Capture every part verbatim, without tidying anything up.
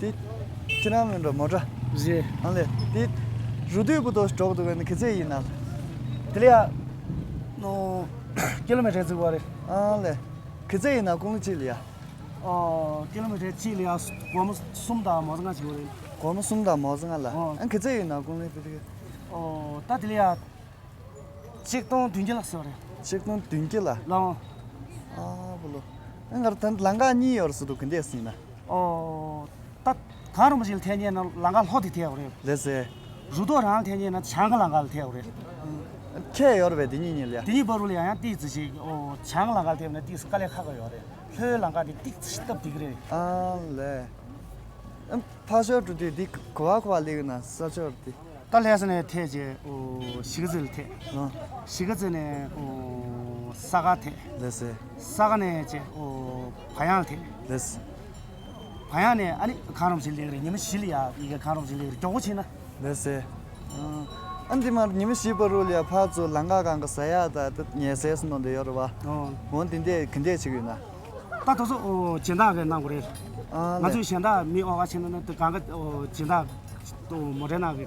དེ་ཁྱེད་རང་མིན་འགྲོ་མོ་ཊ། རེད། ཨ་ལས། དེ་རུ་སྟོད་བར་དུ་འགྲོ་གི་འདུག་ག་ནི་ག་ཚད་ཡིན་ན། དེ་ལ་ཡ། ནོ། ཀི་ལོ་མི་ཊར་ཙམ་བ་རེད། ཨ་ལས། ག་ཚད་ཡིན་ན་ཀུང་ལི་གཅིག་ལ་ཡ། ཨོ། ཀི་ལོ་མི་ཊར་གཅིག་ལ་ཡ་སྒོར་མོ་གསུམ་དང་མོ་ཙམ་ལྔ་ཅིག་ཡོད་རེད། སྒོར་མོ་གསུམ་དང་མོ་ཙམ་ལྔ་ལ། ཨོ། ཨ་ག་ཚད་ཡིན་ན་ཀུང་ལི་ཕི་ཕི། ཨོ། ད་དེ་ལ་ཡ། ཆིག་སྟོང་བདུན་བརྒྱ་ལ་སོ་རེད། ཆིག་སྟོང་བདུན་བརྒྱ་ལ། ལོ། ཨ་བུ་ལོ། ཨ་ང་ར་ད་ལམ་ཁ་གཉིས་ཡོད་རེད་ཟེར་འདུག་ག་འདྲས་ཟིན་ན། ཨོ། ད་གངས་རིན་པོ་ཆེ་ལ་ཐད་ཉན་ན་ལམ་ཁ་ལྷོ་དེ་ཐད་ཡོད་རེད། ལགས་སེ། རུ་ཐོག་རང་ལ་ཐད་ཉན་ན་བྱང་གི་ལམ་ཁ་ལ་ཐད་ཡོད་རེད། ཁྱད་ཡོད་རེད་པས་དེ་གཉིས་གཉིས་ལ། དེ་གཉིས་བར་དུ་ལ་ཡང་ཡང་ཏིག་ཙི་ཞིག་ཨོ་བྱང་གི་ལམ་ཁ་ལ་ཐད་ན་ཏིག་ཙི་དཀའ་ལས་ཁག་པོ་ཡོད་རེད། ལྷོའི་ལམ་ཁ་དེ་ཏིག་ཙི་ཞིག་སྟབས་བདེ་གི་རེད། ཨ་ལས། ཨ་ཕར་ཕྱོགས་འགྲོ་དུས་འདི་ག་བ་ག་བ་སླེབས་ཡོད་ན་ས་ཕྱོགས་འདི། ད་ལྷ་ས་ནས་ཐད་བྱས་ཨོ་གཞིས་ཀ་རྩེ་ལ་ཐད། ཨ། གཞིས་ཀ་རྩེ་ནས་ཨོ་ས་ག་ཐད། ལགས་སེ། ས་ག་ནས་བྱས་ཨོ་བ་ཡང་ལ་ཐད། ལགས་སེ། བ་ཡང་ནས་ཨ་ནི་གངས་རིན་པོ་ཆེ་སླེབས་རེད། ཉི་མ་བཞི་ལ་ཡ་ཡི་གེ་གངས་རིན་པོ་ཆེ་སླེབས་རེད། མགྱོགས་པོ་ཕྱིན་ན། ལགས་སེ། ཨ་འདི་མར་ཉི་མ་བཞི་བར་དུ་ལ་ཡ་ཕར་ཚུར་ལམ་ཁ་སྒང་ག་ཟ་ཡག་དང་དེ་ཉལ་སའི་བཟོ་འདྲ་ཡོད་རེད་པ། ཨོ། འོ་འདི་འདྲས་ག་འདྲས་བྱེད་ཀྱི་ཡོད་ན། ད་དེ་ཚོ་ཨོ་སྦྱིན་བདག་གིས་གནང་དགོས་རེད། ཨ་ང་ལས། ཚོས་གཞན་དག་མི་ཨོ་ག་ཕྱིན་ན་ན་དེ་གང་ག་ཨོ་སྦྱིན་བདག་ཏུ་མོ་ཊའི་ནང་གི་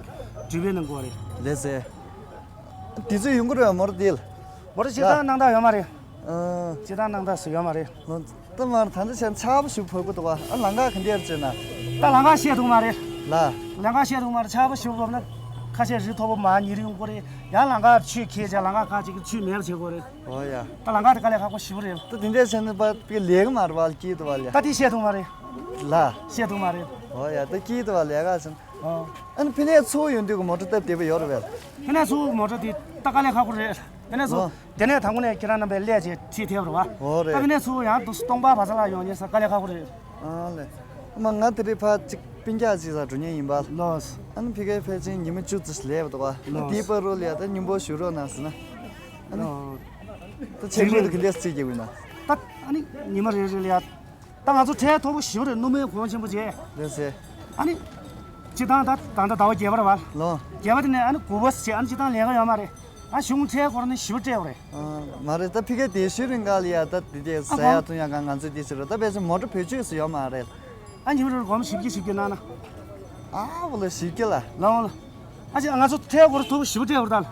འགྲུལ་པས་གནང་དགོས་རེད། ལགས་སེ། དེ་ཚོ་ཡོང་གི་རེད་མོ་ཊ་དེ་ལ། མོ་ཊ་སྤྱིར་བཏང་གནང་སྟངས་ཡོད་མ་རེད། ཨ། སྤྱིར་བཏང་གནང་སྟངས་སུ་ཡོད་མ་རེད། ལོ། ད་མར་ད་ལྟ་བྱས་ན་ཆར་པ་ཞིག་བབས་ཀྱི་འདུག་ག་ཨ་ལམ་ཁ་ག་འདྲས་རེད་ཟེར་ན། ད་ལམ་ཁ་བཤད་ཐུབ་མ་རེད། ལ། ལམ་ཁ་བཤད་ཐུབ་མ་རེད། ཆར་པ་ཞིག་བབས་ན་ཁ་ཤས་རི་མཐོ་པོ་མར་ཉིལ་ཡོང་གི་རེད། ཡང་ལམ་ཁ་ཆུས་ཁེབས་བྱས་ལམ་ཁ་ཁག་ཅིག་གི་ཆུས་མེད་པ་བྱེད་དགོས་རེད། ཨོ་ཡ། ད་ལམ་ཁ་དེ་དཀའ་ལས་ཁག་པོ་ཞེ་པོ་རེད། ད་དེ་འདྲས་བྱས་ན་པ་པའི་ལས་ཀ་མ་རེད་པ་སྐྱིད་འདུག་པ་ལས། ད་དེ་བཤད་ཐུབ་མ་རེད། ལ། བཤད་ཐུབ་མ་རེད། ཨོ་ཡ་ད་སྐྱིད་འདུག་པ་ལས་ཀ་བྱས་ན། ཨོ། ཨ་ནི་ཕ་ནས་ཚུར་ཡོང་དུས་ཀྱི་མོ་ཊ་སྟབས་བདེ་པོ་ཡོད་རེད་པས། ཕ་ནས་ཚུར་མོ་ཊ་དེ་ད་དཀའ་ལས་ཁག་པོ་རེད། ཕ་ནས་ཚུར། ཨོ། དེ་ནས་དང་པོ་ནས་ཁྱེད་རང་རྣམ་པས་སླེབས་བྱས་ཁྲིད་ཐེབས་རེད་པ། ཨོ་རེད། ད་ཕ་ནས་ཚུར་ཡང་དུ་སྟོང་པ་བ་ཚ་ལ་ཡོང་ཉེ་ས་དཀའ་ལས་ཁག་པོ་རེད། ཨ་ལས། ཨ་མ་ང་དེ་རིང་ཕར་ཅིག་སྤུན་ཀྱག་ཅིག་ས་འགྲོ་མཁན་ཡིན་པ། ལགས། ཨ་ནི་ཕ་གིར་ཕལ་ཆེར་ཉི་མ་བཅུ་ཙམ་ལས་པ་འདུག་ག་ཨ་ནི་ལགས། དེའི་བར་དུ་ལ་ཡ་ད་སྙིང་པོ་ཞུ་རོགས་གནང་ཟེར་ན། ཨ་ནི། ལགས། ད་ཆེན་པོ་དེ་ག་འདྲས་རྩིས་རྒྱག་དགོས་ན། ད་ཨ་ནི་ཉི་མ་རེ་རེ་ལ་ཡ། ད་ང་ཚོ་ཁྲལ་མཐོ་པོ་ཞེ་པོ་རེད། སྣུམ་སྨན་གོང་ཆེན་པོ་བྱས། ལགས་སེ། ཨ་ནི། སྤྱིར་བཏང་ད་ད་ལྟ་ཟླ་བ་བརྒྱད་པ་རེད་པ། ལོ། བརྒྱད་པ་དེ་ནས་ཨ་ནི་དགུ་པ་བྱས། ཨ་ནི་སྤྱིར་བཏང་ལས་ཀ་ཡོད་མ་རེད། ཨ་གཞུང་ཁྲལ་འཁོར་ནི་ཞེ་པོ་སྤྲད་པ་རེད། ཨ་མ་རེད། ད་ཕ་གིར་དེ་ཤུལ་རིང་ག་ལ་ཡ་ད་དེ་དེ་ཟ་ཡ་འཐུང་ཡ་གང་ང་ཚོས་དེ་བྱེད་རོགས། ད་ཕལ་ཆེར་མོ་ཊ་བེད་སྤྱོད་སུ་ཡོད་མ་རེད། ཨ་ཉི་མ་རེར་སྒོར་མོ་བཞི་བརྒྱ་བཞི་བརྒྱ་གནང་ན། ཨ་བུ་ལ་བཞི་བརྒྱ་ལ། ལོ་ལོ། ཨ་ཅེ་ང་ཚོ་ཁྲལ་འཁོར་ཐུབ་ཞེ་པོ་སྤྲད་པ་རེད་ད།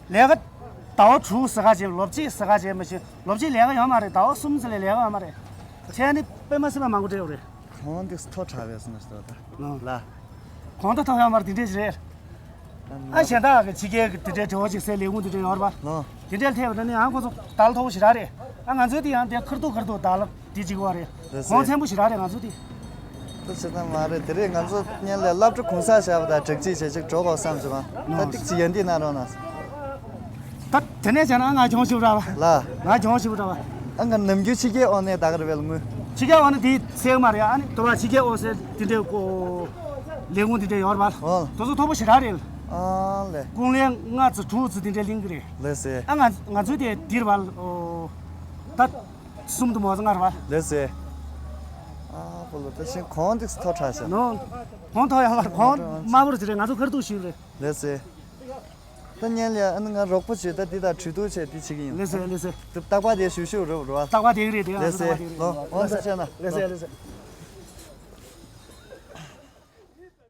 ལས་ཀ་ཟླ་བ་དྲུག་ཟ་ག་བྱས། ལོ་གཅིག་ཟ་ག་བྱས་མ་གཞི་ལོ་གཅིག་ལས་ཀ་ཡོད་མ་རེད། ཟླ་བ་གསུམ་ཙམ་ལས་ལས་ཀ་ཡོད་མ་རེད། ཁྲལ་ནི་དཔེ་མ་སྲིད་པ་མང་པོ་སྤྲད་པ་རེད། གོང་འདི་མཐོ་དྲགས་པས་སོང་ཞེས་ད། ལ། གོང་ད་མཐོ་ཡོད་མ་རེད། དེ་འདྲས་ཞིག་རེད། ཨ་གཞན་དག་གི་ཕྱི་རྒྱལ་གྱི་དེ་འདྲའི་དྲི་བ་ཅིག་སའི་ལས་ཁུངས་དེ་འདྲས་ཡོད་རེད་པ། ལོ། དེ་འདྲས་ཐེབས་ན་ནི་ཨང་ཁོ་ཚོ་དར་མཐོ་པོ་ཞེ་དྲག་རེད། ཨ་ང་ཚོའི་དེ་ཡང་དེ་ཁར་ཐུག་ཁར་ཐུག་དར་ལ་དེ་གཅིག་པ་རེད། ལགས་སེ། གོང་ཆེན་པོ་ཞེ་དྲག་རེད་ང་ཚོའི་དེ། ད་བྱེད་སྟངས་མ་རེད། དེ་རིང་ང་ཚོ་སྔོན་ལ་སློབ་གྲྭ་གུང་སེང་བྱས་པ་དང་སྦྲགས་ཅིག་བྱས་ཅིག་འགྲོ་དགོས་བསམ་བྱུང་བ། ད་ལོ། ཏིག་ཙི་ཡོན་ཏན་གནང་རོགས་གནང་། ད་དེ་ནས་བྱས་ན་ང་གྱོང་ཞིག་ར་བ། ལ། ང་གྱོང་ཞིག་ར་བ། ཨ་ང་ནམ་རྒྱུན་ཕྱི་རྒྱལ་དབང་གནས་ད་གར་བེལ་ངུ། ཕྱི་རྒྱལ་དབང་གནས་དེ་ཚད་མ་རེད། ཨ་ནི་དུ་བ་ཕྱི་རྒྱལ་དབང་གནས་དེ་འདྲའི་ཀོ་ལས་ཁུངས་དེ་འདྲ་ཡོད་རེད་པ། ཨོ། དེ་ཚོ་མཐོ་པོ་ཞེ་དྲག་རེད། ཨ་ལས། ཀུང་ལན་ལྔ་ཙམ་དྲུག་ཙམ་དེ་འདྲ་ལེན་གི་རེད། ལགས་སེ། ཨ་ང་ང་ཚོའི་དེ་འདིར་བ། ཨོ། ད་གསུམ་དུ་མོ་ཙམ་ལྔ་རེད་པ། ལགས་སེ། ཨ་པོ་ལོ་ད་ཤིང་གོང་དེ་མཐོ་དྲགས་ཤག་ནོ། གོང་མཐོ་ཡང་མར་གོང་དམའ་པོ་རེད། ང་ཚོ་ཁར་ཐུག་ཞིག་རེད། ལགས་སེ། ད་སྔོན་ལ་ཨ་ནི་ང་རོགས་པ་བྱས། ད་འདི་དང་གྲོས་བསྡུར་བྱས་འདི་བྱེད་ཀྱི་ཡིན། ལགས་སེ་ལགས་སེ། ད་རྟག་པར་དེ་ཞུ་ཞུ་རུ་རུ་བ། རྟག་པར་དེ་གི་རེད་དེ། ལགས་སེ། ལོ་འོང་ས་བྱས་ན། ལགས་སེ་ལགས་སེ།